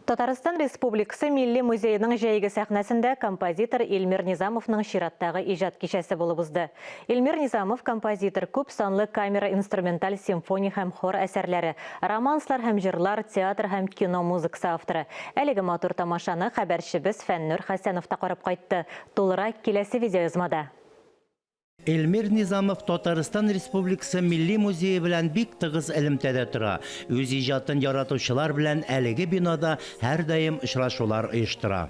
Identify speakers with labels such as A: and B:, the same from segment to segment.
A: Татарстан Республикасы Милли музееның җәйге сәхнәсендә композитор Илмир Низамовның чираттагы иҗат кичәсе булып узды. Илмир Низамов, композитор, күп санлы камера-инструменталь симфоник һәм хор әсәрләре, романслар һәм җырлар, театр һәм кино музыкасы авторы. Әлеге матур тамашаны хәбәрчебез Фәннүр Хәсәнов та карап кайтты. Тулырак киләсе видеоязмада.
B: Эльмир Низамов Татарстан Республикасы Милли музее белән бик тыгыз элемтәдә тора. Үз иҗатын яратучылар белән әлеге бинада һәрдаим очрашулар оештыра.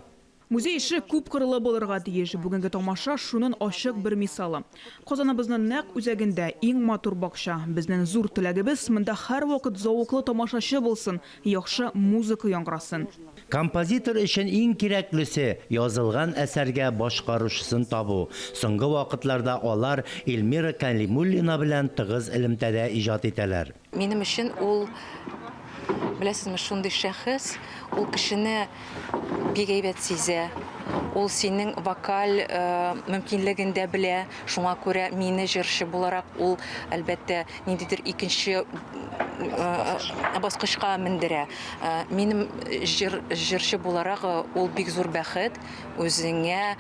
C: Музей эше күпкырлы булырга тиеш. Бүгенге тамаша шунын ачык бер мисалы. Казаныбызның нәкъ үзәгендә иң матур бакча. Безнең зур теләгебез, монда һәрвакыт зәвыклы тамашачы булсын, яхшы музыка яңгырасын.
B: Композитор өчен иң кирәклесе, язылган әсәргә башкаручысын табу. Соңгы вакытларда алар Эльмира Кәлимуллина белән тыгыз элемтәдә иҗат итәләр.
D: Минем өчен ул, беләсезме, шундый шәхес, ул кешене бик әйбәт сизә, ул синең вокаль мөмкинлеген дә белә, шуңа күрә мине җырчы буларак ул, әлбәттә, ниндидер икенче баскычка мендерә. Минем җыр, җырчы буларак ул бик зур бәхет, үзеңә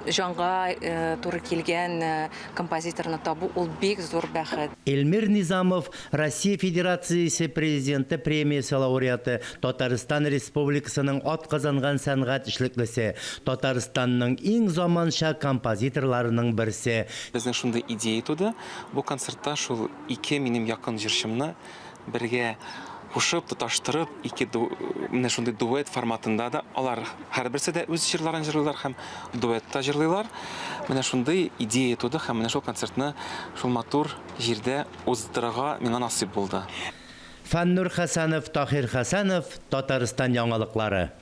D: җанга туры килгән композиторны табу ул бик зур бәхет.
B: Эльмир Низамов, Россия Федерациясе Президенты премиясе лауреаты, Татарстан Республикасының атказанган сәнгать эшлеклесе, Татарстанның иң заманча композиторларының берсе.
E: Безнең шундый идея туды, бу концертта шул ике минем якын җырчымны бергә кушып, тоташтырып, ике ду, менә шундый дуэт форматында да алар һәрберсе дә үз җырларын җырлыйлар һәм дуэтта җырлыйлар. Менә шундый идея туды һәм менә шул концертны шул матур җирдә уздырырга миңа насыйп булды.
B: Фәннур Хәсәнов, Таһир Хәсәнов, Татарстан яңалыклары.